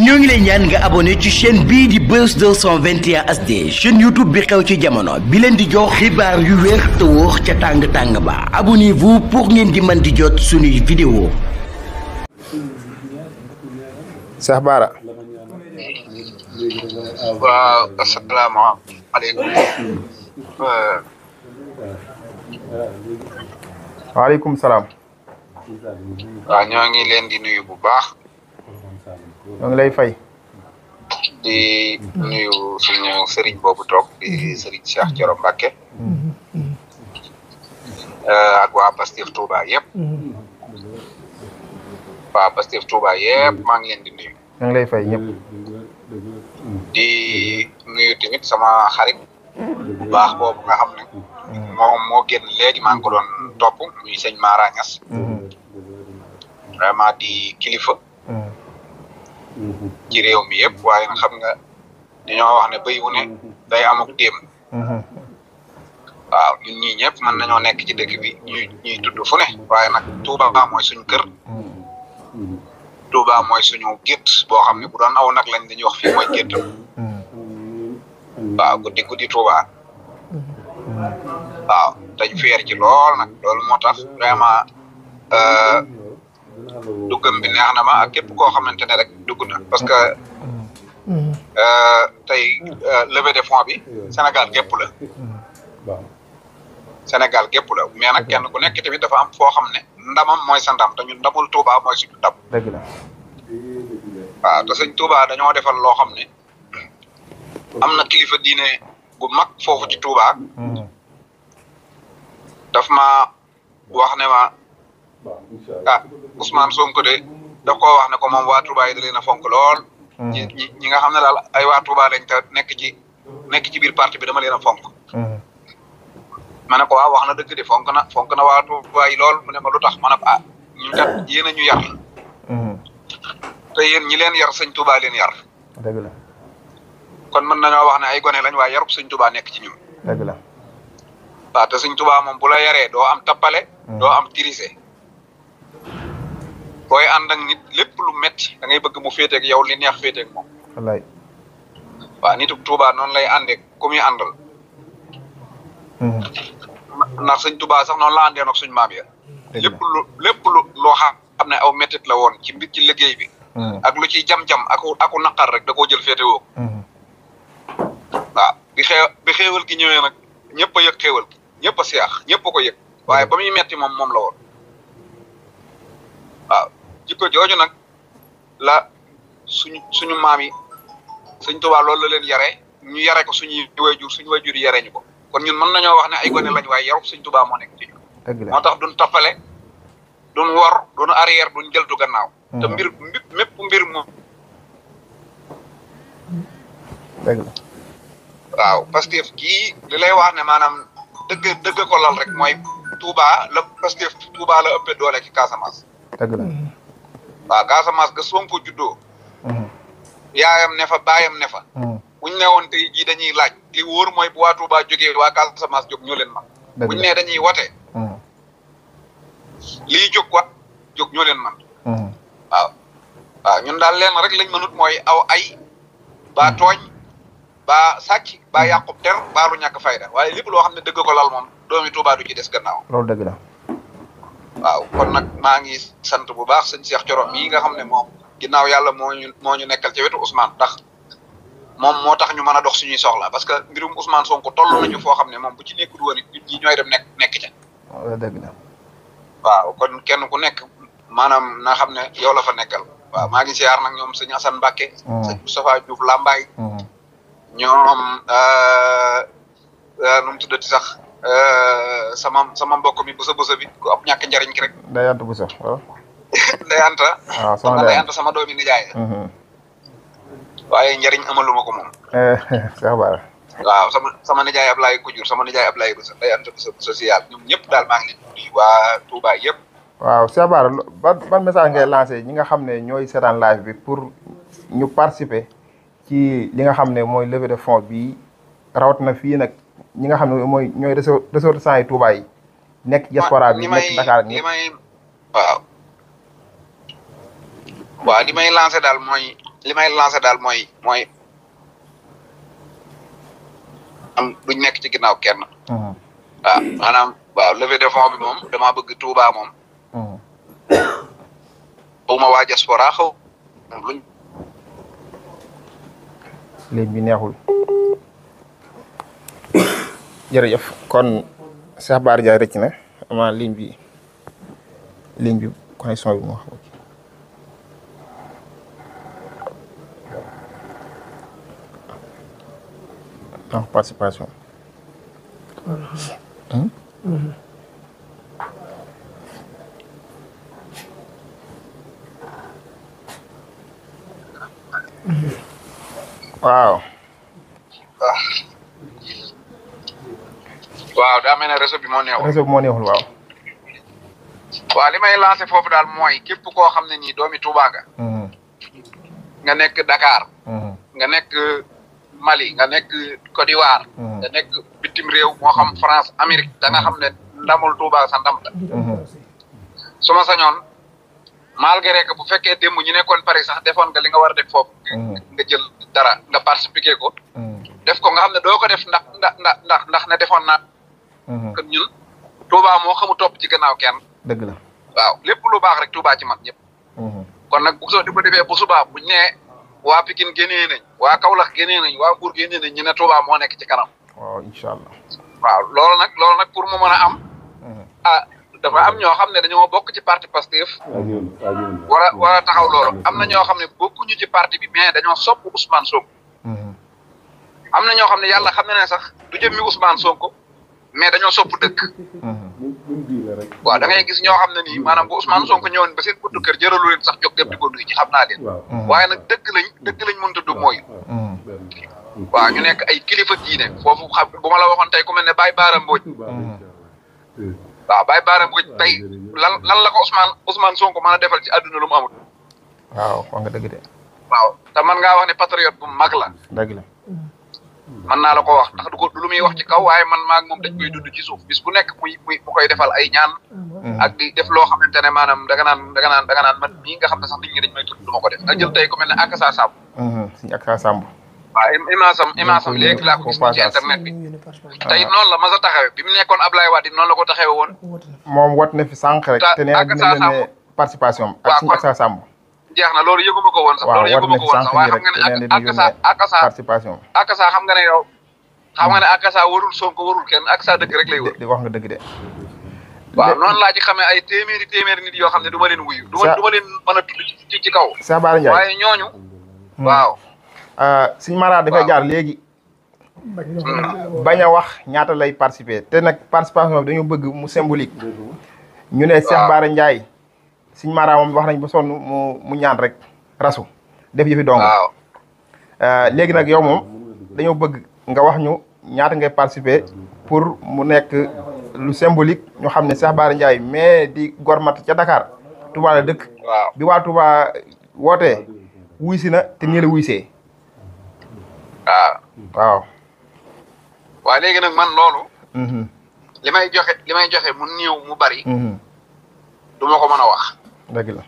ñoo ngi lay ñaan nga abonné ci chaîne bii di Buzz 221 HD chaîne YouTube bi xew ci jamono bi leen di jox xibaar yu wér te wóor ca tàng-tàng ba abonnez-vous pour ngeen di mën di jot suñuy vidéo. Cheikh Bara. waaw asalaamaaleykum. waaleykum salaam. waaw ñoo ngi leen di nuyu bu baax. ñoo ngi lay fay. di nuyu suñu sëriñ boobu toog di sëriñ Cheikh Thioro Mbacké. ak waa Pastef Touba yëpp. waa Pastef Touba yëpp maa ngi leen di nuyu. ñoo ngi lay fay ñëpp. di nuyu tamit sama xarit bu baax boobu nga xam ne. moom moo génn léegi maa ngi ko doon topp muy sëñ Mara Niass. vraiment di kilifa. ci réew mi yëpp waaye nag xam nga dañoo wax ne béy wu ne day am ak déem. waaw ñun ñii ñëpp mën nañoo nekk ci dëkk bi ñuy tudd fu ne waaye nag Touba mooy suñu kër. Touba mooy suñu gétt boo xam ne bu doon aw nag lañ dañuy wax fii mooy gétt. waaw guddi Touba. waaw dañ fier ci lool nag loolu moo tax vraiment duggam bi neex na ma ak képp koo xamante ne rek dugg na parce que tey levée de fonds bi Sénégal gépp la. Sénégal gépp la mais nag kenn ku nekk tamit dafa am foo xam ne ndamam mooy sa ndam te ñun ndamul Touba mooy suñu ndam. dëgg la. waaw te sëñ Touba dañoo defal loo xam ne am na kilifa diine bu mag foofu ci Touba. daf ma wax ne ma Ousmane Sonko de daf koo wax ne ko moom waa Touba yi da leen a fonk lool. ñi nga xam ne daal ay waa Touba lañ te nekk ci biir parti bi dama leen a fonk. ma ne ko waaw wax na dëgg de fonk na waa Touba yi lool mu ne ma lu tax ma ne ko ñun kat yéen a ñu yar. te yéen ñi leen yar sëñ Touba leen yar. dëgg la. kon mën nañoo wax ne ay gone lañ waaye yarub sëñ Touba nekk ci ñun. dëgg la. waaw te sëñ Touba moom bu la yaree doo am tappale. doo am tirise. booy ànd ak nit lépp lu metti da ngay bëgg mu féeteeg yow li neex féeteeg moom. wallaay. waaw nitu Touba noonu lay àndee ku muy àndal. ndax sëñ Touba sax noonu la àndee nag suñ maam ya. lépp lu loo xam ne aw mettit la woon ci liggéey bi. ak lu ciy jam-jam aku naqar rek da koo jël féetewoo. waaw bi xéewal gi ñëwee nag ñëpp a yëg xéewal gi ñëpp a seex ñëpp a ko yëg waaye ba muy metti moom la woon. waaw jikko jooju nag la suñu maam yi sëñ Touba loolu la leen yare ñu yare ko suñu wayjur yare ñu ko kon ñun mën nañoo wax ne ay gone lañ waaye yarub sëñ Touba moo nekk ci ñun. moo tax duñ toppale duñ wor duñ arrière duñ jëltu gannaaw. te mépp mbir moom. dëgg la. waaw Pastef gii li lay wax ne maanaam dëgg ko lal rek mooy Touba la Pastef Touba la ëppee doole ci Casamance. dëgg la. waaw Casamance ga Sonko juddoo. yaayam ne fa baayam ne fa. buñ ne woon tey jii dañuy laaj li wóor mooy bu waa Touba jógee waa Casamance jóg ñoo leen man. buñ ne dañuy wote. lii jóg ñoo leen man. waaw ñun daal leen rek lañ mënut mooy aw ay baa tooñ baa sàcc baa yàqub ter baa lu ñàkk fayda waaye lépp loo xam ne dëgg ko lal moom doomi Touba du ci des gannaaw. loolu dëgg la. waaw kon nag maa ngi sant bu baax sëñ Cheikh Thioro mii nga xam ne moom ginnaaw yàlla moo ñu nekkal ci wetu Ousmane ndax moom moo tax ñu mën a dox suñuy soxla parce que mbirum Ousmane Sonko toll nañu foo xam ne moom bu ci nekkul woon it ñi ñooy dem nekk ca. loolu dëgg la. waaw kon kenn ku nekk maanaam na xam ne yow la fa nekkal. waaw maa ngi siyaar nag ñoom sëñ Assane Mbacké. sëñ Moustapha Diouf Lambaye. ñoom nu mu tuddati sax sama mbokk mi bësa bi ku ab ñàkk njariñ ki rek. Ndeye Anta Boussa waaw. Ndeye Anta. waaw soxna Ndeye Anta sama doomi nijaay. waaye njariñ amaluma ko moom. Cheikh Bara. waaw sama nijaay Ablaye Kujur sama nijaay Ablaye Boussa Ndeye Anta Boussa social ñoom ñëpp daal maa ngi leen di nuyu waa Touba yëpp. waaw Cheikh Bara ban message ngay lancé ñi nga xam ne ñooy seetaan live bi pour ñu participer ci li nga xam ne mooy levée de fonds bi rawatina fii nag ñi nga xam ne ñooy ressortissants yi Touba yi nekk diaspora bi nekk Dakar ak ñëpp. waaw waaw li may lancé daal mooy am duñ nekk ci ginnaaw kenn. waaw maanaam waaw levée de fonds bi moom damaa bëgg Touba moom. xaw ma waa diaspora xaw luñ. léegi bi neexul jërëjëf kon Cheikh Bara Ndiaye rëcc na ama ligne bi connexion bi moo xam en participation waaw daa mel ne réseau bi moo neexul waaw waaw li may lancé foofu daal mooy képp koo xam ne nii doomi Touba nga nekk Dakar nga nekk Mali nga nekk Côte d'Ivoire nga nekk bitim réew moo xam France Amérique da nga xam ne ndamul Touba sa ndam la su ma sañoon malgré que bu fekkee démb ñu nekkoon Paris sax defoon nga li nga war a def foofu nga jël dara nga participer ko def ko nga xam ne doo ko def ndax ne defoon naa que ñun Touba moo xamu topp ci gannaaw kenn dëgg la waaw lépp lu baax rek Touba ci man ñëpp kon nag bu soo di ko defee bu subaa buñ nee waa Pikine génnee nañ waa Kaolack génnee nañ waa Mbour génnee nañ ñu ne Touba moo nekk ci kanam waaw incha allah waaw loolu nag pour mu mën a am dafa am ñoo xam ne dañoo bokk ci parti Pastef war a taxaw loolu am na ñoo xam ne bokkuñu ci parti bi mais dañoo sopp Ousmane Sonko am na ñoo xam ne yàlla xam na ne sax du jëmmi Ousmane Sonko mais dañoo sopp dëkk waaw da ngay gis ñoo xam ne nii maanaam bu Ousmane Sonko ñëwoon ba seen buntu kër jëralu leen sax jóg dem di ko nuyu ci xam naa leen waaye nag dëgg lañ mënut a du mooy waaw ñu nekk ay kilifa diine foofu xam bu ma la waxoon tey ku mel ne Baye Bara Mbodj waaw Baye Bara Mbodj tey lan la ko Ousmane Sonko mën a defal ci àdduna lu mu amul waaw wax nga dëgg de waaw te man ngaa wax ne patriote bu mag la dëgg la man naa la ko wax ndax du lu muy wax ci kaw waaye man maag moom dañ koy dund ci suuf bis bu nekk mu koy defal ay ñaan ak di def loo xamante ne maanaam da nga naan man mii nga xam ne sax nit ñi dañ may tudd du ma ko def nga jël tey ku mel ne Akassa Samb suñu Akassa Samb waaw imaasam léegi laa ko gis ci internet bi tey noonu la ma sa taxawe bi mu nekkoon Ablaye Wade noonu la ko taxawe woon moom wat na fi sànq rek te nee dina leen participation ak suñu Akassa Samb jeex na loolu yëguma ko woon sax loolu yëguma ko woon sax waaye xam nga ne Akassa participation Akassa xam nga ne yow xam nga ne Akassa warul Sonko warul kenn Akassa dëgg rek lay wër di wax nga dëgg de waaw noonu laa ci xamee ay téeméeri nit yoo xam ne du ma leen wuyu du ma leen mën a tudd ci kaw Cheikh Bara Ndiaye waaye ñooñu waaw suñu mara dafay jaar léegi bañ a wax ñaata lay participer te nag participation bi dañu bëgg mu symbolique ñu ne Cheikh Bara Ndiaye suñ mara moom wax nañ ba sonn mu ñaan rek rasu def yëfi dong léegi nag yow moom dañoo bëgg nga wax ñu ñaata ngay participer pour mu nekk lu symbolique ñu xam ne Cheikh Bara Ndiaye mais di gormat ca Dakar Touba la dëkk bi waa Touba wootee wuy si na te nii la wuy see waaw léegi nag man loolu li may joxe mu néew mu bari du ma ko mën a wax dëgg la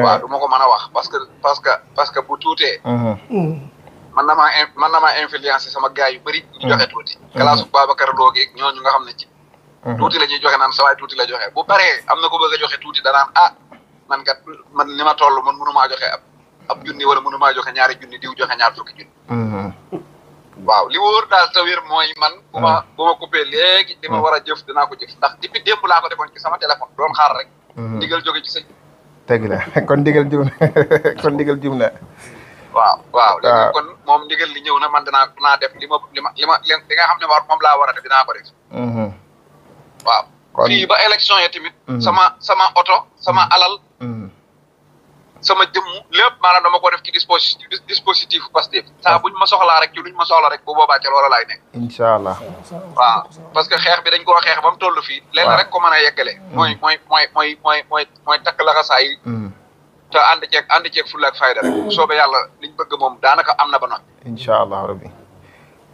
waaw du ma ko mën a wax parce que bu tuutee man na maa influencé sama gars yu bëri ñu joxe tuuti kalaasu Babacar Lo geeg ñooñu nga xam ne ci tuuti la ñuy joxe naan sawaay tuuti la joxe bu baree am na ko bëgg a joxe tuuti danaan man kat man ni ma toll man mënumaa joxe ab junni wala mënumaa joxe ñaari junni diw joxe ñaar fukki junni waaw li wóor daal te wér mooy man bu ma coupé léegi li ma war a jëf dinaa ko jëf ndax depuis démb laa ko defoon ci sama téléphone doon xaar rek ndigal jóge ci sëñ dëgg la kon ndigal jum na waaw léegi kon moom ndigal li ñëw na man dinaa def li nga xam ne moom laa war a def dinaa ko def waaw fii ba élection ya tamit sama oto sama alal sama jëmm lépp maanaam dama ko def ci dispositif Pastef saa buñ ma soxlaa rek ci luñ ma soxla rek bu boobaa ca loola laay nekk incha allah waaw parce que xeex bi dañ koo xeex ba mu toll fii lenn rek ko mën a yeggale mooy takk laxasaa yi te ànd ceeg fulla ak fayda rek bu soobee yàlla liñ bëgg moom daanaka am na ba noppi incha allah rabbi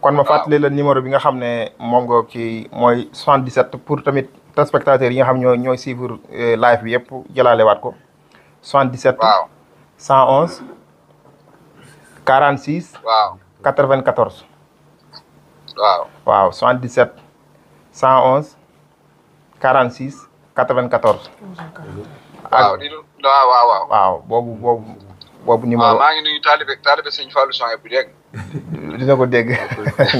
kon ma fàttali la numéro bi nga xam ne moom nga ci mooy 77 pour tamit téléspectateurs yi nga xam ñooy suivre live bi yëpp jëlaale waat ko 77 111 46 waaw 94 waaw waaw 77 111 46 94 waaw di waaw waaw boobu numéro maa ngi nuyu taalibe sëñ Fallou Sonia bu dégg dina ko dégg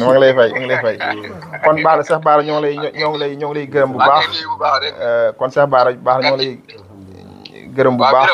ma ngi lay fay kon baax na Cheikh Bara ñoo ngi lay gërëm bu baax kon Cheikh Bara baax na ñoo lay gërëm bu baax